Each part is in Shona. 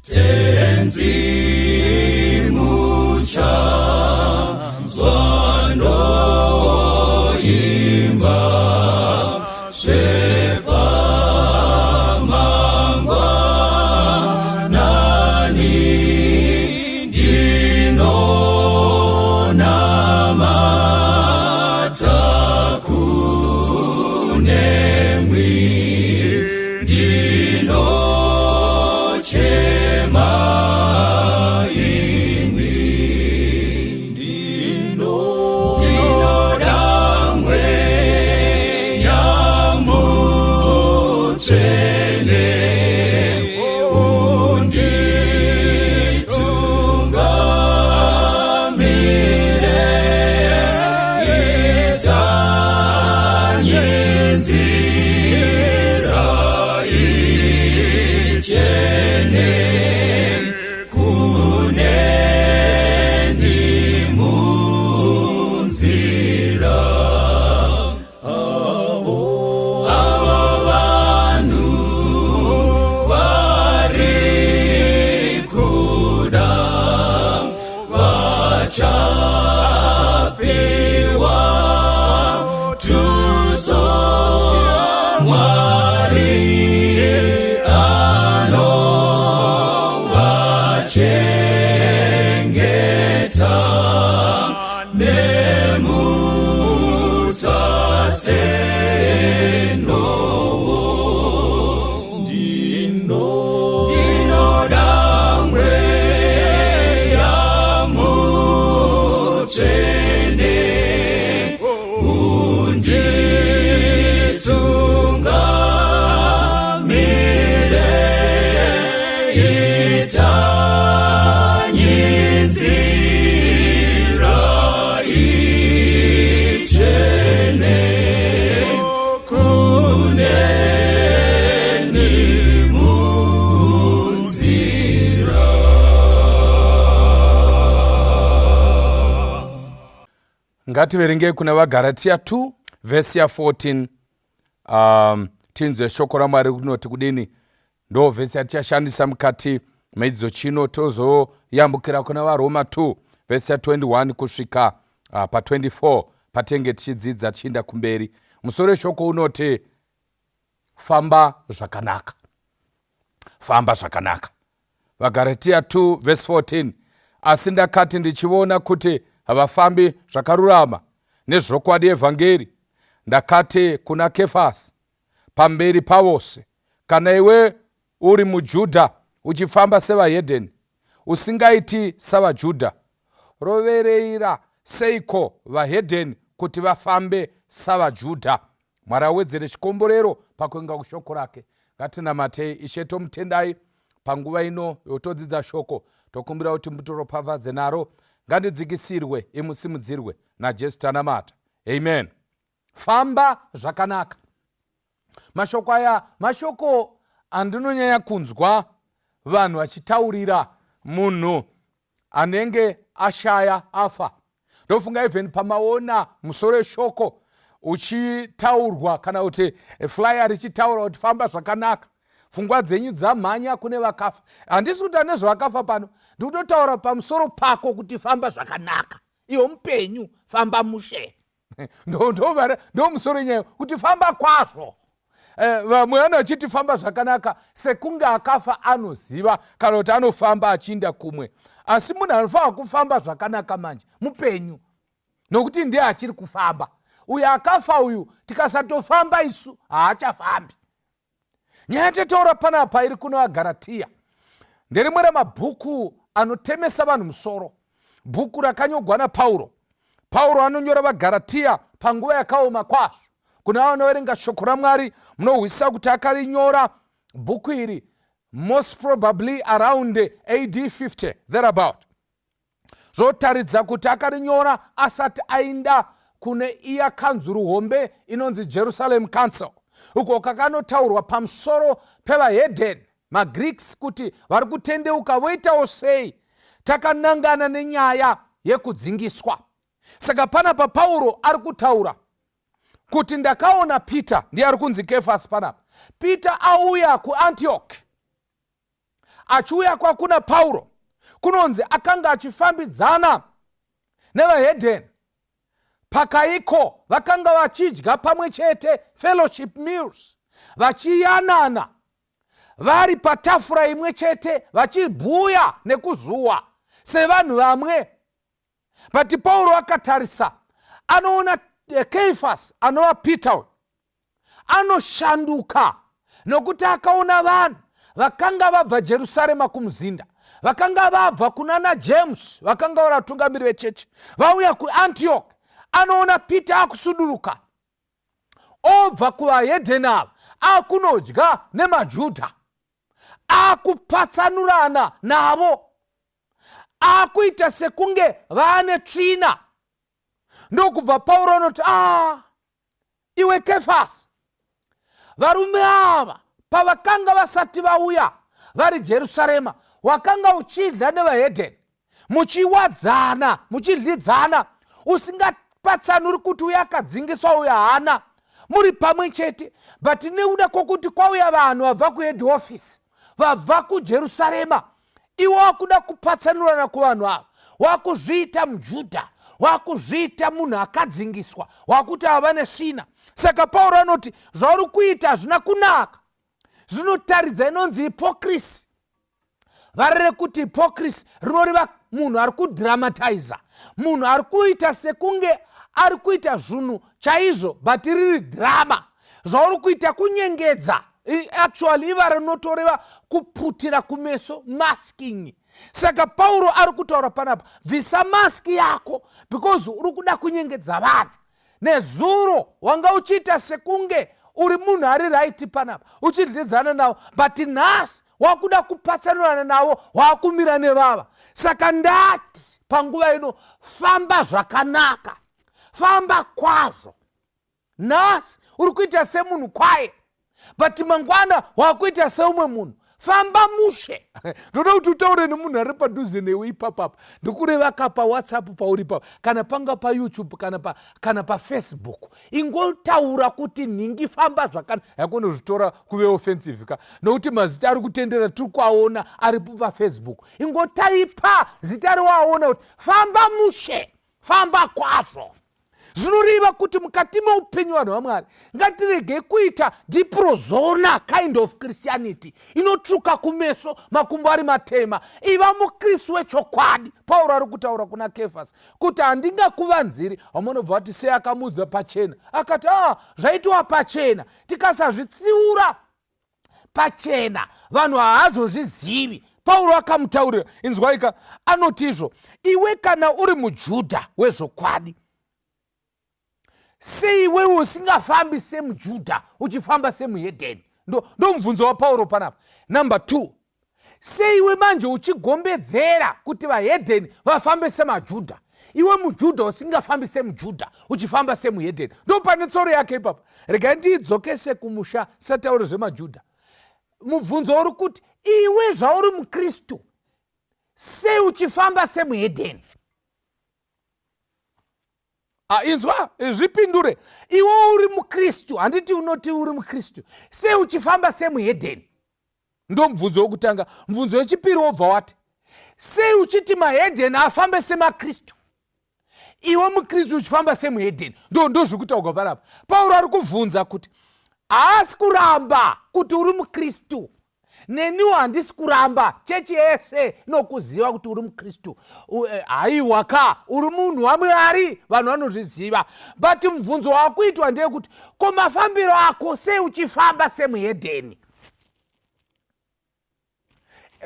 Tenzi muchanzwa ndoimba zvepamangwanani ndinonamata kunemwi ndinochema imi ndinoda mweya mutsvene unditungamire itanye nzira ichene kuneni munzira avo vanhu vari kuda vachapiwa tuso Mwari anovachengeta nemutsa senowo ndinoda mweya mutsvene unditungamire itanye nzira ichene kuneni munzira. Ngativerengei kuna vaGaratiya 2 vhesi ya14, tinzwe shoko raMwari rinoti kudini. Ndo vhesi yatichashandisa mukati medzidzo chino. Tozoyambukira kuna vaRoma 2 vhesi ya21 kusvika pa24 patenge tichidzidza tichiinda kumberi. Musoro weshoko unoti famba zvakanaka, famba zvakanaka. VaGaratiya 2 vhesi 14: Asi ndakati ndichiona kuti havafambi zvakarurama nezvokwadi yevhangeri, ndakati kuna Kefasi pamberi pavose, Kana iwe uri muJudha uchifamba sevahedheni, usingaiti savaJudha, rovereira seiko vahedheni kuti vafambe savaJudha? Mwari awedzere chikomborero pakuenga kushoko rake. Ngatinamatei. Ishe, tomutendai panguva ino yotodzidza shoko. Tokumbira kuti mutoropafadze naro, ngandidzikisirwe imusimudzirwe. NaJesu tanamata, amen. Famba zvakanaka. Mashoko aya mashoko andinonyanya kunzwa vanhu vachitaurira munhu anenge ashaya, afa. Ndofunga even pamaona musoro weshoko uchitaurwa kana kuti flyer richitaura kuti famba zvakanaka, pfungwa dzenyu dzamhanya kune vakafa. Handisi kuti ane zvavakafa pano, ndikutotaura pamusoro pako kuti famba zvakanaka. Iwe mupenyu, famba mushe. Ndo musoro nyaya kuti famba kwazvo. Vamwe vano vachiti famba zvakanaka sekunge akafa anoziva kana kuti anofamba achiinda kumwe. Asi munhu anofanira kufamba zvakanaka manje mupenyu, nokuti ndiye achiri kufamba. Uyu akafa uyu, tikasatofamba isu haachafambi. Nyaya tetaura panapa iri kuno aGaratiya. Nderimwe ramabhuku anotemesa vanhu musoro, bhuku rakanyogwa naPauro. Pauro anonyora vaGaratiya panguva yakaoma kwazvo. Kuna vanoverenga shoko raMwari, munohwisisa kuti akarinyora bhuku iri most probably around AD 50 thereabout. Zvotaridza kuti akarinyora asati aenda kune iya kanzuru hombe inonzi Jerusalem Council, uko kakanotaurwa pamusoro pevahedheni, maGreeks, kuti vari kutendeuka voitawo sei, takanangana nenyaya yekudzingiswa. Saka panapa Pauro ari kutaura kuti ndakaona Peter, ndiye ari kunzi Kefasi panapa, Peter auya kuAntioch. Achiuya kwakuna Pauro, kunonzi akanga achifambidzana nevahedheni. Pakaiko vakanga vachidya pamwe chete, fellowship meals, vachiyanana vari patafura imwe chete, vachibhuya nekuzuwa sevanhu vamwe. But Pauro akatarisa, anoona Keifasi, anova Peter, anoshanduka nokuti akaona vanhu vakanga vabva Jerusarema kumuzinda, vakanga vabva kunana James, vakanga vari vatungamiri vechechi, vauya kuAntioch. Anoona Peter akusuduruka, obva kuvahedheni ava, akunodya nemaJudha, akupatsanurana navo, akuita sekunge vaane tsvina. Ndokubva Pauro anoti, "A ah, iwe Kefasi, varume ava pavakanga vasati vauya vari Jerusarema, wakanga uchidya nevahedheni, muchiwadzana, muchidyidzana, usingapatsanuri kuti uyo akadzingiswa, uyo haana, muri pamwe chete. But nekuda kwokuti kwauya vanhu vabva kuhead office, vabva kuJerusarema, iwe wakuda kupatsanurana kuvanhu ava, wakuzviita muJudha, wakuzviita munhu akadzingiswa, wakuti ava vane svina. Saka Pauro anoti zvauri kuita hazvina kunaka, zvinotaridza inonzi hypocrisy. Vara rekuti hypocrisy rinoreva munhu ari kudramatiza, munhu ari kuita sekunge ari kuita zvinhu chaizvo, but riri drama. Zvauri kuita kunyengedza. Actually, ivara rinotoreva kuputira kumeso, masking. Saka Pauro ari kutaura panapa, bvisa mask yako, because uri kuda kunyengedza vanhu. Nezuro wanga uchiita sekunge uri munhu ari right panapa, uchidyidzana navo, but nhasi wakuda kupatsanurana navo, waakumira nevava. Saka ndati panguva ino, famba zvakanaka, famba kwazvo. Nhasi uri kuita semunhu kwaye, but mangwana wakuita seumwe munhu. Famba mushe. Ndoda kuti utaure nemunhu ari padhuze newe ipapapa. Ndikureva ka paWhatsApp pauri papa, kana panga paYouTube, kana paFacebook. Ingotaura kuti, "Nhingi, famba zvakanaka." Yakonozvitora kuve offensive ka, nokuti mazita ari kutendera tiri kuaona aripo paFacebook. Ingotaipa zita riwaona kuti, "Famba mushe, famba kwazvo." Zvinoreva kuti mukati meupenyu, vanhu vaMwari, ngatirege kuita diprozona kind of Christianity inotsvuka kumeso, makumbo ari matema. Iva muKristu wechokwadi. Pauro ari kutaura kuna Kefasi kuti handingakuvanziri. Vamunobva vati, sei akamudza pachena? Akati, "A ah, zvaitiwa pachena, tikasazvitsiura pachena, vanhu haazozvizivi." Pauro akamutaurira, inzwaika, anoti izvo, "Iwe kana uri muJudha wezvokwadi, sei iwewe usingafambi semuJudha, uchifamba semuhedheni?" Ndo mubvunzo waPauro panapa. Number 2, sei iwe manje uchigombedzera kuti vahedheni vafambe semaJudha, iwe muJudha usingafambi semuJudha, uchifamba semuhedheni? Ndo pane tsoro yake ipapa. Regai ndiidzokese kumusha, sataure zvemaJudha. Mubvunzo uri kuti, iwe zvauri muKristu, sei uchifamba semuhedheni? Ah, inzwa, zvipindure iwe. Uri muKristu, handiti? Unoti uri muKristu, sei uchifamba semuhedheni? Ndo mubvunzo wokutanga. Mubvunzo wechipiri wobva wati, sei uchiti mahedheni afambe semaKristu, iwe muKristu uchifamba semuhedheni? Ndo zvekutaurwa panapa. Pauro ari kubvunza kuti haasi kuramba kuti uri muKristu. Neniwo handisi kuramba. Chechi yese inokuziva kuti uri muKristu. Haiwa ka, uri munhu waMwari, vanhu vanozviziva. But mubvunzo wakuitwa ndeyekuti, ko mafambiro ako, sei uchifamba semuhedheni?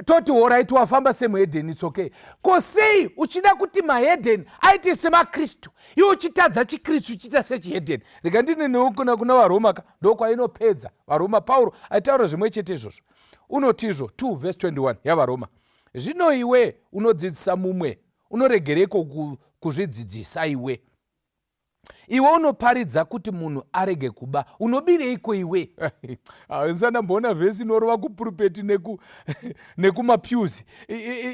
Toti alright, wafamba semuhedheni, it's okay. Ko sei uchida kuti mahedheni aite semaKristu, iwe uchitadza chiKristu, uchiita sechihedheni? Rega ndine kuna vaRoma ka, ndokwainopedza vaRoma. Pauro aitaura zvimwe chete izvozvo. Unoti izvo 2 vhesi 21 yavaRoma, "Zvino iwe unodzidzisa mumwe, unoregereko kuzvidzidzisa iwe? Iwe unoparidza kuti munhu arege kuba, unobireiko iwe?" Ndisandamboona vhesi inorova kupurupeti nekumapews.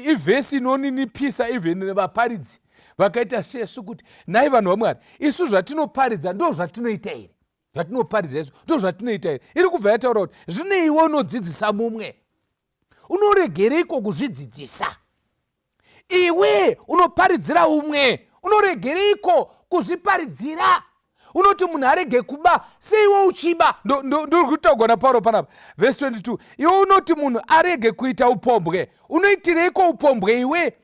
Ivhesi inoninipisa even vaparidzi vakaita sesu, kuti nhai vanhu vaMwari, isu zvatinoparidza ndo zvatinoita here? Zvatinoparidza isu ndo zvatinoita here? Iri kubva yataura kuti, zvino iwe unodzidzisa mumwe, Unoregereiko kuzvidzidzisa? Iwe unoparidzira umwe, unoregereiko kuzviparidzira? Unoti munhu arege kuba, seiwe uchiba. Ndiri kutaugwa naPauro panapa, vhesi 22. Iwe unoti munhu arege kuita upombwe, unoitireiko upombwe iwe?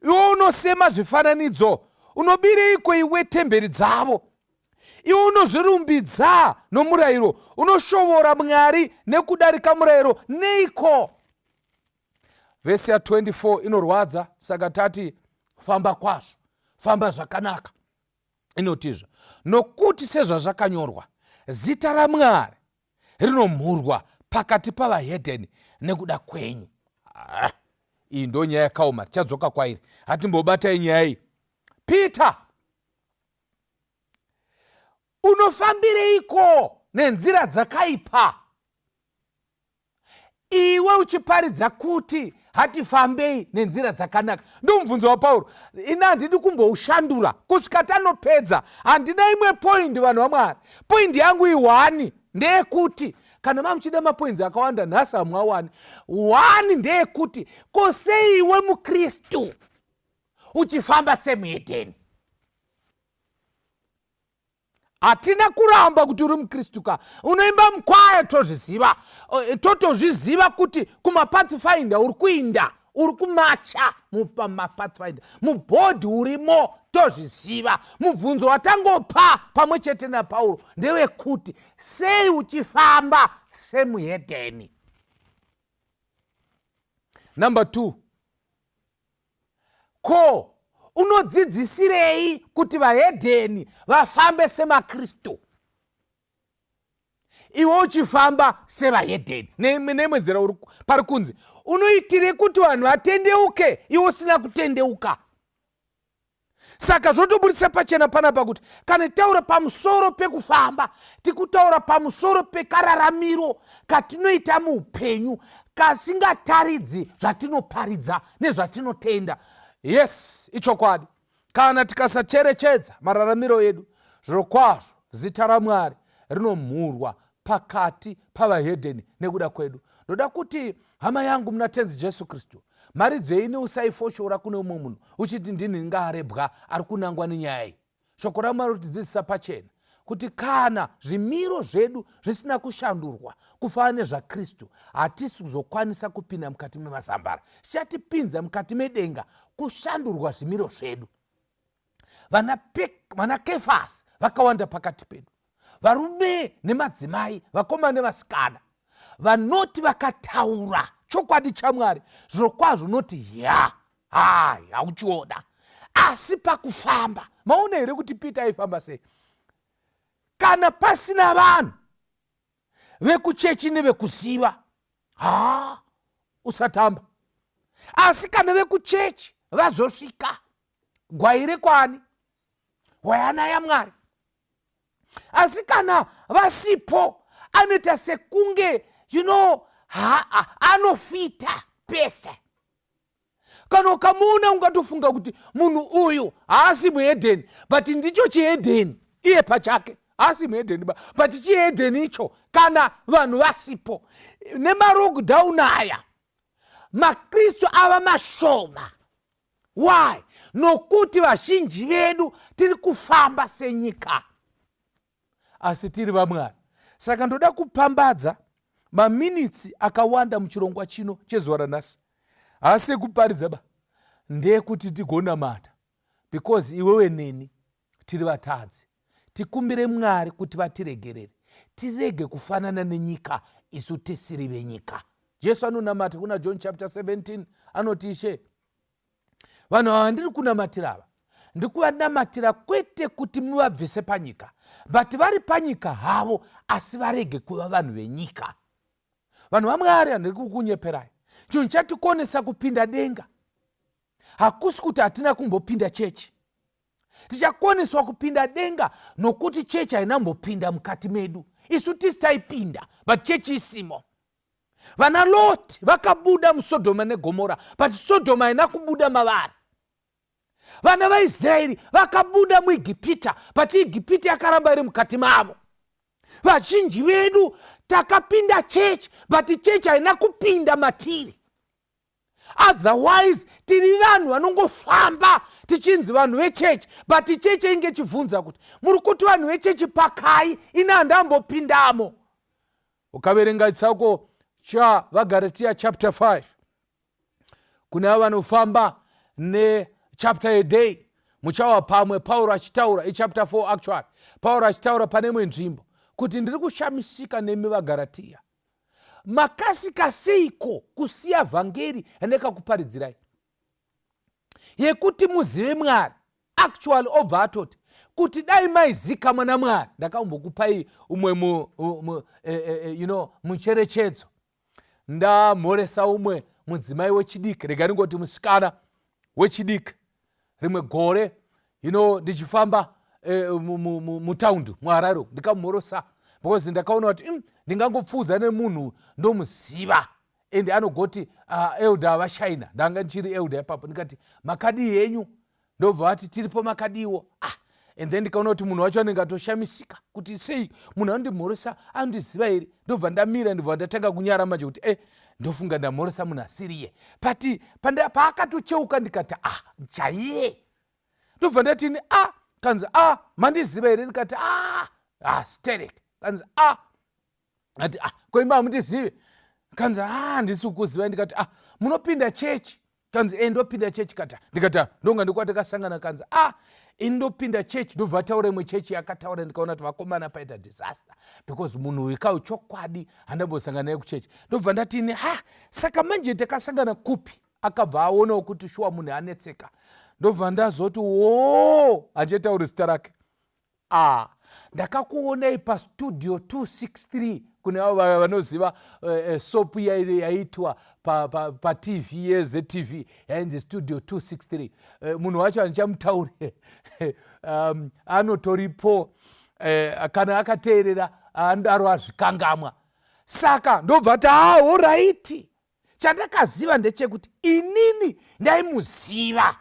Iwe unosema zvifananidzo, unobireiko iwe temberi dzavo? Iwe unozvirumbidza nomurayiro, unoshovora Mwari nekudarika murayiro neiko? Vhesi ya 24 inorwadza, saka tati famba kwazvo, famba zvakanaka. Inotizva, nokuti sezvazvakanyorwa, zita raMwari rinomhurwa pakati pavahedheni nekuda kwenyu. Ah, iyi ndo nyaya yakaoma, tichadzoka kwairi. Hatimbobatai nyaya iyi. Peter, unofambireiko nenzira dzakaipa iwe uchiparidza kuti hatifambei nenzira dzakanaka? Ndomubvunzo waPauro. Ini handidi kumboushandura kusvika tanopedza. Handina imwe poindi, vanhu vaMwari. Poindi yangu ihwani, ndeyekuti kana mamuchida mapoinzi akawanda nhasi hamwawani. Hwani ndeyekuti, ko sei iwe muKristu uchifamba semuhedheni? Hatina kuramba kuti uri muKristu ka, unoimba mukwaya, tozviziva, totozviziva kuti kumaPathfinder uri kuinda, uri kumacha mumaPathfinder, mubhodhi urimo, tozviziva. Mubvunzo watangopa pamwe chete naPauro ndewekuti, sei uchifamba semuhedheni? Number 2, ko unodzidzisirei kuti vahedheni vafambe semaKristu, iwe uchifamba sevahedheni? Neimwe nzira pari kunzi, unoitire kuti vanhu vatendeuke iwe usina kutendeuka? Saka zvotoburitsa pachena panapa kuti kana titaura pamusoro pekufamba, tikutaura pamusoro pekararamiro katinoita muupenyu kasingataridzi zvatinoparidza nezvatinotenda. Yes, ichokwadi, kana tikasacherechedza mararamiro edu, zvirokwazvo zita raMwari rinomhurwa pakati pavahedheni nekuda kwedu. Ndoda kuti, hama yangu muna Tenzi Jesu Kristu, mharidzo ini usaifoshora kune umwe munhu uchiti ndini ngaarebwa ari kunangwa nenyaya iyi. Shoko raMwari ritidzidzisa pachena kuti kana zvimiro zvedu zvisina kushandurwa kufanana nezvaKristu, hatisi kuzokwanisa kupinda mukati memazambara. Chichatipinza mukati medenga kushandurwa zvimiro zvedu. Vana Kefasi vakawanda pakati pedu, varume nemadzimai, vakomana nevasikana, vanoti vakataura chokwadi chaMwari, zvirokwazvo unoti ya, hai, hauchiona. Asi pakufamba, maona here kuti Peter aifamba sei? Kana pasina vanhu vekuchechi nevekuziva, ha, usatamba. Asi kana vekuchechi vazosvika, gwai rekwani, hwayana yaMwari. Asi kana vasipo, anoita sekunge anofita pese. Kana ukamuona ungatofunga kuti munhu uyu haasi muhedheni, but ndicho chihedheni iye pachake. Haasi muhedheni ba, but chihedheni icho kana vanhu vasipo. Nemalockdown aya, maKristu ava mashoma. Why? Nokuti vazhinji vedu tiri kufamba senyika, asi tiri vaMwari. Saka ndoda kupambadza maminitsi akawanda muchirongwa chino chezuva ranhasi. Haasi ekuparidza ba, ndeyekuti tigonamata, because iwewe neni tiri vatadzi. Tikumbire Mwari kuti vatiregerere, tirege kufanana nenyika isu tisiri venyika. Jesu anonamata kuna John chapter 17, anoti, Ishe, vanhu ava ndiri kunamatira ava, ndiri kuvanamatira kwete kuti muvabvise panyika, but vari panyika havo, asi varege kuva vanhu venyika. Vanhu vaMwari, handiri kukunyeperai, chinhu chatikonesa kupinda denga hakusi kuti hatina kumbopinda chechi. Tichakoneswa kupinda denga nokuti chechi haina mbopinda mukati medu. Isu tisi taipinda, but chechi isimo. Vana Loti vakabuda muSodhoma neGomora, but Sodhoma haina kubuda mavari. Vana vaIsraeri vakabuda muEgipita, but Egipita yakaramba iri mukati mavo. Vazhinji vedu takapinda chechi, but chechi haina kupinda matiri. Otherwise tiri vanhu vanongofamba tichinzi vanhu vechechi, but chechi inge ichibvunza kuti muri kuti vanhu vechechi pakai, ini handambopindamo. Ukaverenga chitsauko chaVaGaratiya chapter 5, kune avo vanofamba nechapter a day, muchawa pamwe Pauro achitaura, ichapter 4 actually, Pauro achitaura pane imwe nzvimbo kuti ndiri kushamisika nemi vaGaratiya, makasika seiko kusiya vhangeri yandakakuparidzirai yekuti muzive Mwari? Actually obva atoti kuti dai maizikamwa naMwari. Ndakambokupai umwe mucherechedzo. Ndamhoresa umwe mudzimai wechidiki, rega ndingoti musikana wechidiki, rimwe gore ndichifamba mutaundi muHarare. Ndikamhorosa because ndakaona kuti ndingangopfuudza nemunhu ndomuziva, ende anogoti elder vashaina. Ndanga ndichiri elder ipapo. Ndikati, "Makadii henyu?" Ndobva vati, "Tiripo, makadiwo?" Ah, and then ndikaona kuti munhu wacho anenge atoshamisika kuti sei munhu anondimhoresa, anondiziva here? Ndobva ndamira, ndobva ndatanga kunyara manje kuti ndofunga ndamhoresa munhu asiriye. But paakatocheuka ndikati, "Ah, chaiye." Ndobva ndatini, "Ah." Kanzi, "Ah, mandiziva here?" Ndikati, "Ah, ah, sterek." Kanzi, "Ah." Ati, "Ah, koimba hamundizive?" Kanzi, "Ah, handisi kukuziva." Ndikati, "Ah, munopinda chechi?" Kanzi, "E, ndopinda chechi." Kata ndikati, "Ah, ndonga ndikuwa takasangana." Kanzi, "Ah, ini ndopinda chechi." Ndobva taura imwe chechi yakataura. Ndikaona kuti vakomana, paita disaster because munhu uyu kau chokwadi handambosangana naye kuchechi. Ndobva ndatini, "Ha, saka manje takasangana kupi?" Akabva aonawo kuti shuwa munhu anetseka. Ndobva ndazoti, "Wo, handichatauri zita rake. Ah, ndakakuonai paStudio 263." Kune avo vanoziva soap yaiitwa paTV pa yeZTV yainzi Studio 263. Munhu wacho handichamutauri, anotoripo kana akateerera anodaro azvikangamwa. Saka ndobva ti, "Ah, alright, chandakaziva ndechekuti inini ndaimuziva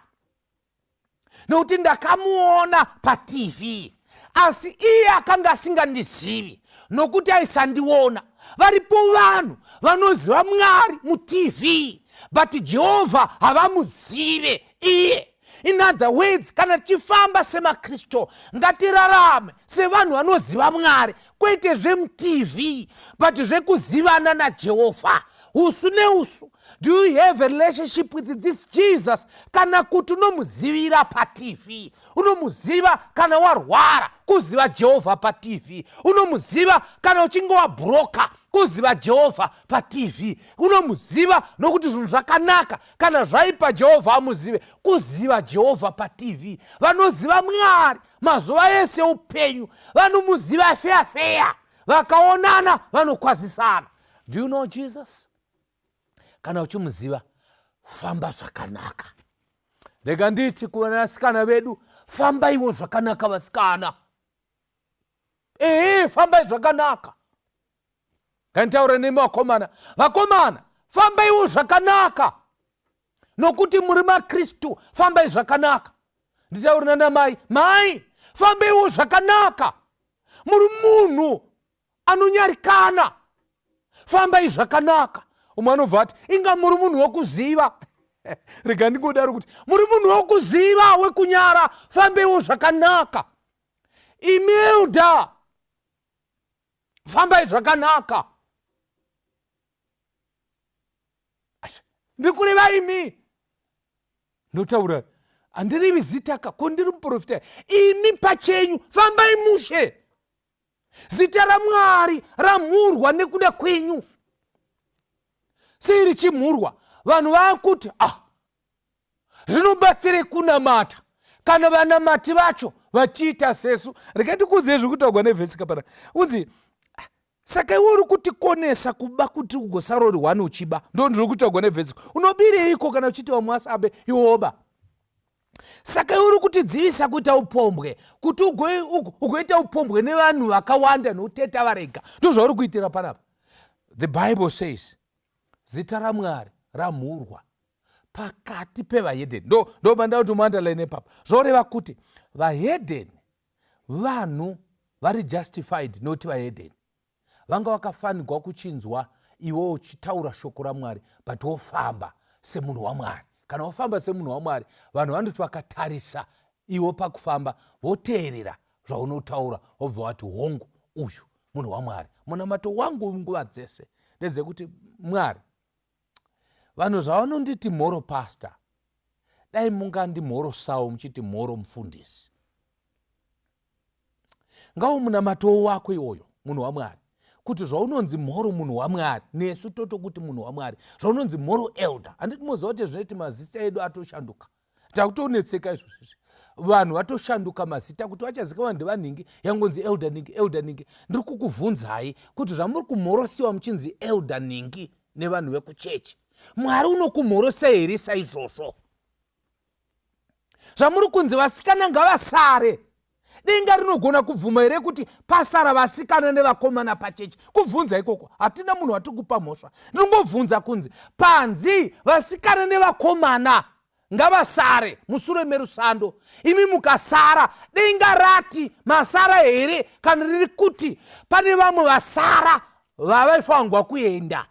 nokuti ndakamuona paTV, asi iye akanga asingandizivi nokuti aisandiona." Varipo vanhu vanoziva Mwari muTV, but Jehovha havamuzive iye. In other words, kana tichifamba semaKristu, ngatirarame sevanhu vanoziva Mwari, kwete zvemuTV, but zvekuzivana naJehovha usu neusu. Do you have a relationship with this Jesus, kana kuti unomuzivira paTV? Unomuziva kana warwara, kuziva Jehovha paTV. Unomuziva kana uchinge wabhuroka, kuziva Jehovha paTV. Unomuziva nokuti zvinhu zvakanaka, kana zvaipa Jehovha amuzive, kuziva Jehovha paTV. Vanoziva Mwari mazuva ese upenyu vanomuziva feya feya, vakaonana vanokwazisana. Do you know Jesus? Kana uchimuziva, famba zvakanaka. Rega nditi kuvanasikana vedu, fambaiwo zvakanaka vasikana. Ehe, fambai zvakanaka. Nganditaure nemi vakomana. Vakomana, fambaiwo zvakanaka nokuti muri maKristu. Fambai zvakanaka. Nditaure nanamai. Mai, fambaiwo zvakanaka. Muri munhu anonyarikana, fambai zvakanaka. Umwe anobva ati, "Inga muri munhu wekuziva." Rega ndingodaro kuti muri munhu wekuziva, wekunyara, fambeiwo zvakanaka. Imi elder, fambai zvakanaka. Ndiri kureva imi ndotaura, handirivi zitaka ko, ndiri muprofita. Imi pachenyu fambai mushe. Zita raMwari ramhurwa nekuda kwenyu. Sei richimhurwa? Vanhu vakuti, "Ah, zvinobatsirei kunamata kana vanamati vacho vachiita sesu?" Regai ndikuudzei zviri kutaurwa nevhesi kapana. Unzi, "Ah, saka iwe uri kutikonesa kuba kuti ugosarori one uchiba." Ndo ndiri kutaurwa nevhesi. Unobireiko kana uchiti vamwe vasabe, iwoba? Saka iwe uri kutidzivisa kuita upombwe kuti ugoita upombwe nevanhu vakawanda nokuteta varega. Ndo zvauri kuitira panapa. The Bible says zita raMwari ramhurwa pakati pevahedheni. Ndo mandava kuti muunderline ipapa. Zvoreva kuti vahedheni vanhu vari justified, noti vahedheni vanga vakafanirwa kuchinzwa iwe uchitaura shoko raMwari, but wofamba. semunhu wamwari. Kana wafamba semunhu wamwari, vanhu vanoti vakatarisa iwe pakufamba, voteerera zvaunotaura, wobva wati, "Hongu, uyu munhu wamwari." Munamato wangu nguva dzese ndedzekuti, Mwari, vanhu zvavanonditi mhoro pastor, dai mungandimhorosawo muchiti mhoro mufundisi. Ngawo munamatowo wako iwoyo, munhu wamwari, kuti zvaunonzi mhoro munhu wamwari, nesu totokuti munhu wamwari. Zvaunonzi mhoro elder, handiti moziva kuti zvinoiti mazita edu atoshanduka? Takutonetseka izvozvizvi, vanhu vatoshanduka mazita kuti vachazikanwa ndevanhingi, yangonzi elder ningi, elder ningi. Ndiri kukuvhunzai kuti zvamuri kumhorosiwa muchinzi elder ningi nevanhu vekuchechi, Mwari unokumhorosa here saizvozvo? Zvamuri kunzi vasikana ngavasare, denga rinogona kubvuma here kuti pasara vasikana nevakomana pachechi? Kubvunza ikoko, hatina munhu watiri kupa mhosva. Ndinongobvunza kunzi panzi vasikana nevakomana ngavasare musure merusando, imi mukasara, denga rati masara here, kana riri kuti pane vamwe vasara vavaifanirwa kuenda?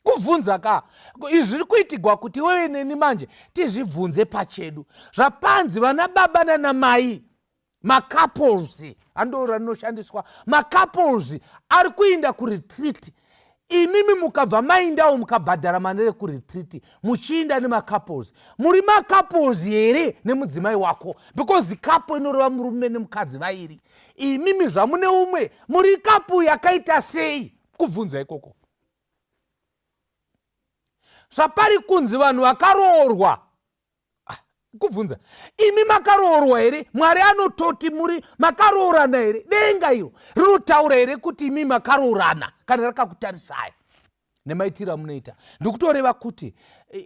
Kubvunza ka. Izvi zviri kuitigwa kuti iwewe neni manje tizvibvunze pachedu. Zvapanzi vana baba nanamai, macouples, ando rinoshandiswa, macouples ari kuinda kuretreat, imimi mukabva maindawo, mukabhadhara mari rekuretreat, muchiinda nemacouples, muri macouples here nemudzimai wako? Because couple inoreva murume nemukadzi vairi. Imimi zvamune umwe, muri couple yakaita sei? Kubvunza ikoko. Zvapari kunzi vanhu vakaroorwa, ah, kubvunza, imi makaroorwa here? Mwari anototi muri makaroorana here? Denga iro rinotaura here kuti imi makaroorana kana rakakutarisai nemaitiro amunoita? Ndikutoreva kuti,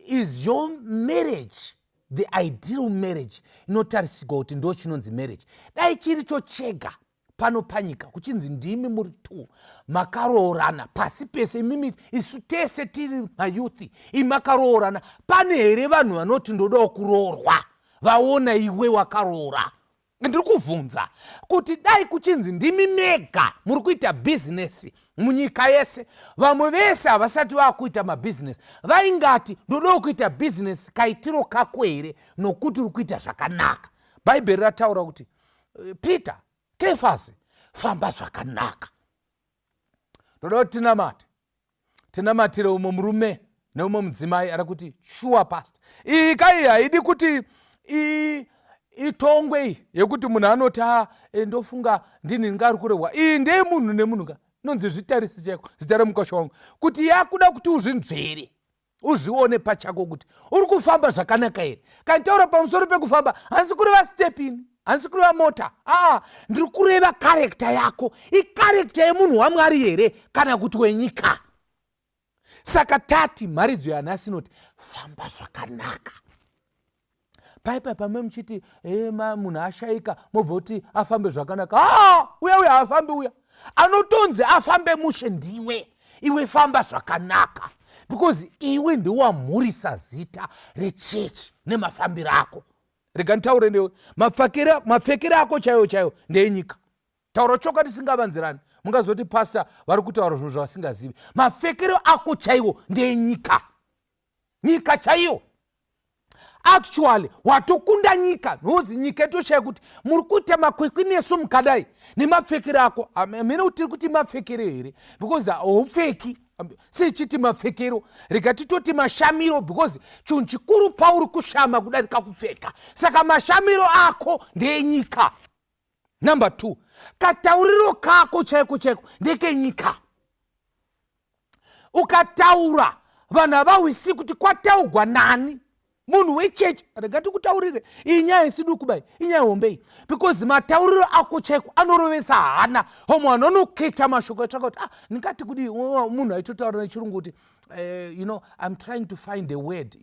is your marriage the ideal marriage inotarisirwa kuti ndo chinonzi marriage? Dai chiri cho chega pano panyika, kuchinzi ndimi muri two makaroorana pasi pese, imimi, isu tese tiri mayouth, imi makaroorana, pane here vanhu vanoti ndodawo kuroorwa vaona iwe wakaroora? Ndiri kuvhunza kuti dai kuchinzi ndimi mega muri kuita bhizinesi munyika yese, vamwe vese havasati vakuita mabhizinesi, vaingati ndodawo kuita bhizinesi kaitiro kako here, nokuti uri kuita zvakanaka? Bhaibheri rataura kuti, Peter, Kefasi, famba zvakanaka. Ndoda kuti tinamate, tinamatire umwe murume neumwe mudzimai ari kuti, "Sure, pastor." Iyi kai haidi kuti itongwe iyi yekuti munhu anoti, "A, e, ndofunga ndini ndingari kurehwa." Iyi ndeyemunhu nemunhu ka, inonzi zvitarisi chaiko, zita remukosha wangu, kuti yakuda kuti uzvinzvere, uzvione pachako kuti uri kufamba zvakanaka here. Kana taura pamusoro pekufamba, handisi kureva step ini, handisi kureva mota, aa, ndiri kureva character yako. Icharacter yemunhu wamwari here kana kuti wenyika? Saka tati mharidzo yanhasi inoti famba zvakanaka. Paipa pamwe muchiti e, munhu ashayika, mobva kuti afambe zvakanaka. Aa, uya uya haafambi, uya anotonzi afambe mushe ndiwe. Iwe famba zvakanaka, because iwe ndewamhurisa zita rechechi nemafambiro ako. Rega nditaure newe, mapfekero ako chaiwo chaiwo ndeenyika. Taura chokwadi tisingavanzirani, mungazoti pastor vari kutaura zvinhu zvavasingazivi. Mapfekero ako chaiwo ndeenyika, nyika chaiyo. Actually watokunda nyika, nozi nyika itoshaya kuti muri kuita makwikwi nesu mukadai nemapfekero ako. Mene kuti tiri kuti mapfekero here? Because haupfeki sechiti mapfekero, rega titoti mashamiro, because chinhu chikuru pauri kushama kudarika kupfeka. Saka mashamiro ako ndeenyika. Number two, katauriro kako chaiko chaiko ndekenyika. Ukataura, vanhu havahwisi kuti kwataugwa nani, munhu wechechi. Rega tikutaurire, iyi nyaya isiduku bai, inyaya hombe iyi, because matauriro ako chaiko anorovesa hana. Homwe vanhu vanoketa mashoko atsvaka kuti, "Ah, ndingati kudii?" Munhu aitotaura nechirungu kuti, "I'm trying to find a word,"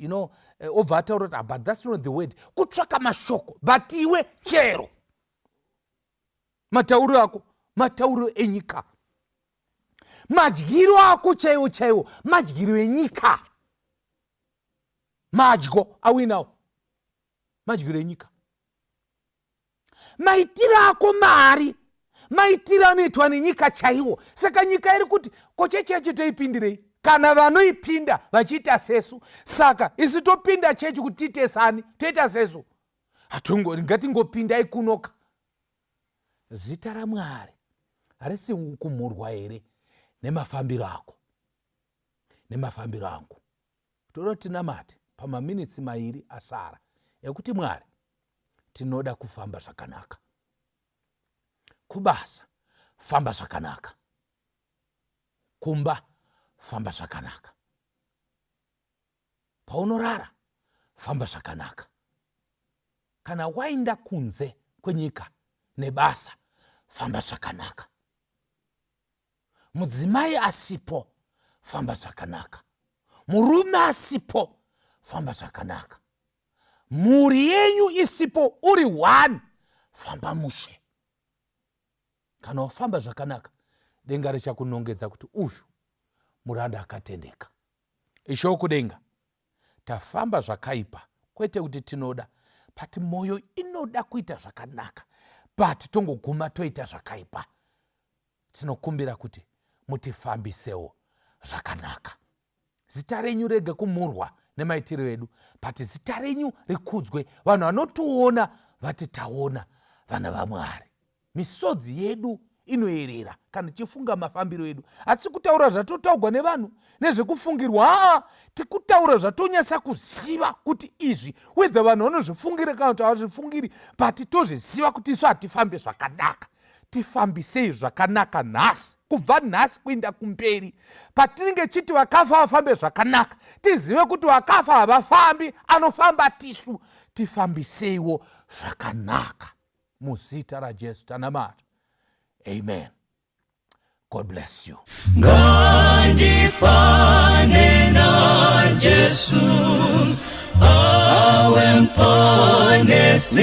obva ataura kuti, "Ah, but that's not the word." Kutsvaka mashoko, but iwe chero matauriro ako matauriro enyika. Madyiro ako chaiwo chaiwo madyiro enyika. Madyo awinawo madyiro enyika. Maitiro ako mari maitiro anoitwa nenyika chaiwo. Saka nyika iri kuti, "Ko, chechi yacho toipindirei?" Kana vanoipinda vachiita sesu, saka isu topinda chechi kuti tiite sani, toita sesu. Hatungori, ngatingopindai kunoka. Zita raMwari harisi kumhurwa here nemafambiro ako nemafambiro angu? Toda tinamate pamaminitsi mairi asara ekuti Mwari, tinoda kufamba zvakanaka kubasa, famba zvakanaka kumba, famba zvakanaka paunorara, famba zvakanaka kana waenda kunze kwenyika nebasa, famba zvakanaka. Mudzimai asipo, famba zvakanaka. Murume asipo, famba zvakanaka. Mhuri yenyu isipo, uri one, famba mushe. Kana wafamba zvakanaka, denga richakunongedza kuti uyu muranda akatendeka. Ishe wokudenga, tafamba zvakaipa, kwete kuti tinoda, but mwoyo inoda kuita zvakanaka, but tongoguma toita zvakaipa. Tinokumbira kuti mutifambisewo zvakanaka. Zita renyu rege kumurwa nemaitiro edu, but zita renyu rikudzwe. Vanhu vanotiona vati, "Taona vana vaMwari." Misodzi yedu inoyerera kana tichifunga mafambiro edu. Hatisi kutaura zvatotaurwa nevanhu nezvekufungirwa. Haa, tikutaura zvatonyatsa kuziva kuti izvi, whether vanhu vanozvifungira kana kuti havazvifungiri, but tozviziva kuti isu hatifambi zvakanaka. Tifambisei zvakanaka nhasi, kubva nhasi kuinda kumberi. Patinenge chiti vakafa vafambe zvakanaka, tizive kuti vakafa havafambi, anofamba tisu. Tifambiseiwo zvakanaka. Muzita raJesu tanamata, amen. God bless you. Ngandifane naJesu, awe mponesi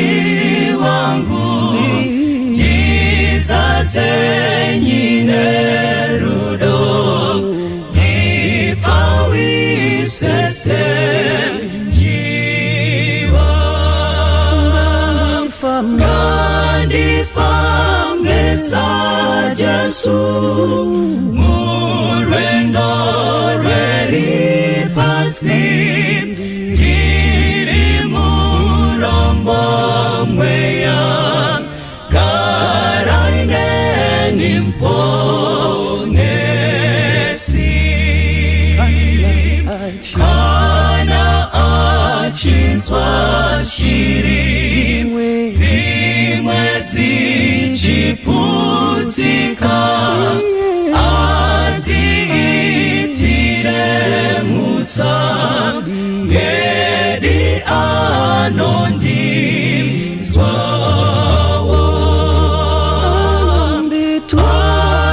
wangu, ndizadze nerudo, ndipfawise senjiva. Ngandifambe saJesu murwendo rweripasi, ndiri murombo mweya, garai neni mponesi. Kana achinzwa shiri dzimwe dzichiputsika, adziitire mutsa, ngedi anondinzwawo,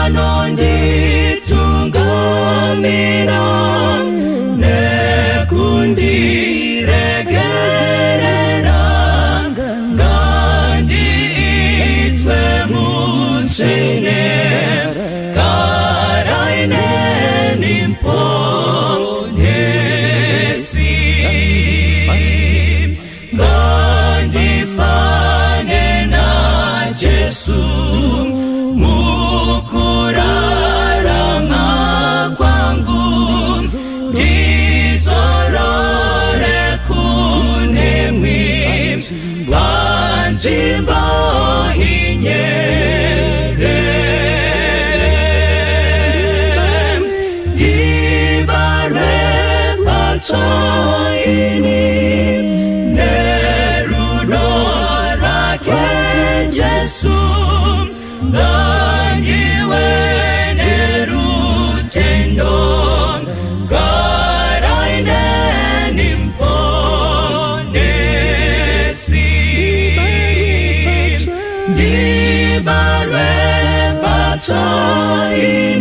anonditungamira nekundiregerera. Ngandiitwe mutsvene, garai neni mponesi. Ngandifane naJesu mukurarama kwangu, ndizorore kunemwi panzvimbo inyerere. Ndibarwe patsva ini nerudo rwake Jesu, ngandiwe nerutendo, garai neni mponesi. Ndibarwe patsva ini.